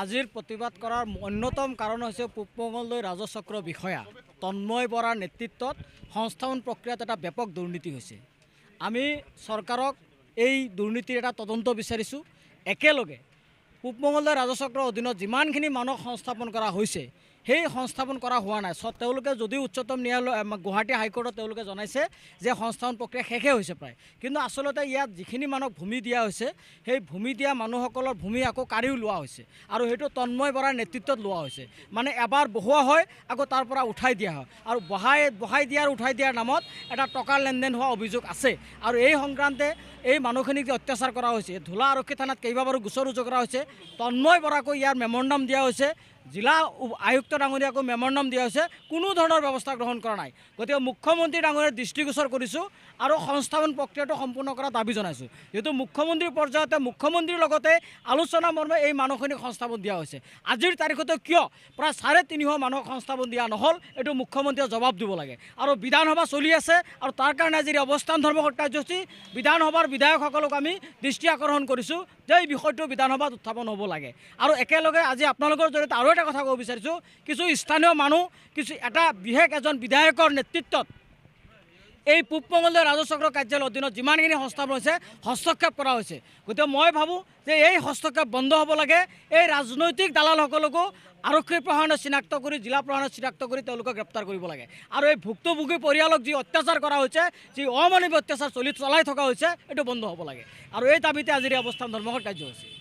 আজিৰ প্ৰতিবাদ কৰাৰ অন্যতম কাৰণ হৈছে পূব মঙলদৈ ৰাজচক্ৰ বিষয়া তন্ময় বৰাৰ নেতৃত্বত সংস্থাপন প্ৰক্ৰিয়াত এটা ব্যাপক দুৰ্নীতি হৈছে। আমি চৰকাৰক এই দুৰ্নীতিৰ এটা তদন্ত বিচাৰিছোঁ। একেলগে পূব মঙলদৈ ৰাজচক্ৰৰ অধীনত যিমানখিনি মানুহক সংস্থাপন কৰা হৈছে সেই সংস্থাপন কৰা হোৱা নাই। তেওঁলোকে যদিও উচ্চতম ন্যায়ালয় গুৱাহাটী হাইকোৰ্টত তেওঁলোকে জনাইছে যে সংস্থাপন প্ৰক্ৰিয়া শেষে হৈছে প্ৰায়, কিন্তু আচলতে ইয়াত যিখিনি মানুহক ভূমি দিয়া হৈছে সেই ভূমি দিয়া মানুহসকলৰ ভূমি আকৌ কাঢ়িও লোৱা হৈছে আৰু সেইটো তন্ময় বৰাৰ নেতৃত্বত লোৱা হৈছে। মানে এবাৰ বহোৱা হয় আকৌ তাৰ পৰা উঠাই দিয়া হয় আৰু বহাই দিয়াৰ উঠাই দিয়াৰ নামত এটা টকাৰ লেনদেন হোৱা অভিযোগ আছে। আৰু এই সংক্ৰান্তে এই মানুহখিনিক যে অত্যাচাৰ কৰা হৈছে, ধূলা আৰক্ষী থানাত কেইবাবাৰো গোচৰ ৰুজু কৰা হৈছে, তন্ময় বৰাকো ইয়াৰ মেমৰেণ্ডাম দিয়া হৈছে, জিলা আয়ুক্ত ডাঙৰীয়াকো মেমৰেণ্ডাম দিয়া হৈছে, কোনো ধৰণৰ ব্যৱস্থা গ্ৰহণ কৰা নাই। গতিকে মুখ্যমন্ত্ৰী ডাঙৰীয়াৰ দৃষ্টিগোচৰ কৰিছোঁ আৰু সংস্থাপন প্ৰক্ৰিয়াটো সম্পূৰ্ণ কৰাৰ দাবী জনাইছোঁ। যিহেতু মুখ্যমন্ত্ৰীৰ পৰ্যায়তে মুখ্যমন্ত্ৰীৰ লগতে আলোচনা মৰ্মে এই মানুহখিনিক সংস্থাপন দিয়া হৈছে, আজিৰ তাৰিখতে কিয় প্ৰায় 350 মানুহক সংস্থাপন দিয়া নহ'ল, এইটো মুখ্যমন্ত্ৰীয়ে জবাব দিব লাগে। আৰু বিধানসভা চলি আছে আৰু তাৰ কাৰণে আজিৰ অৱস্থান ধৰ্মঘট কাৰ্যসূচী বিধানসভাৰ বিধায়কসকলক আমি দৃষ্টি আকৰ্ষণ কৰিছোঁ যে এই বিষয়টো বিধানসভাত উত্থাপন হ'ব লাগে। আৰু একেলগে আজি আপোনালোকৰ জৰিয়তে আৰু এটা কথা ক'ব বিচাৰিছোঁ, কিছু স্থানীয় মানুহ কিছু এটা বিশেষ এজন বিধায়কৰ নেতৃত্বত এই পূব মঙলদৈ ৰাজচক্ৰ কাৰ্যালয়ৰ অধীনত যিমানখিনি সংস্থাপন হৈছে হস্তক্ষেপ কৰা হৈছে। গতিকে মই ভাবোঁ যে এই হস্তক্ষেপ বন্ধ হ'ব লাগে। এই ৰাজনৈতিক দালালসকলকো আৰক্ষী প্ৰশাসনে চিনাক্ত কৰি জিলা প্ৰশাসনে চিনাক্ত কৰি তেওঁলোকক গ্ৰেপ্তাৰ কৰিব লাগে। আৰু এই ভুক্তভোগী পৰিয়ালক যি অত্যাচাৰ কৰা হৈছে, যি অমানৱীয় অত্যাচাৰ চলাই থকা হৈছে, এইটো বন্ধ হ'ব লাগে। আৰু এই দাবীতে আজিৰ এই অৱস্থান ধৰ্মঘট কাৰ্যসূচী।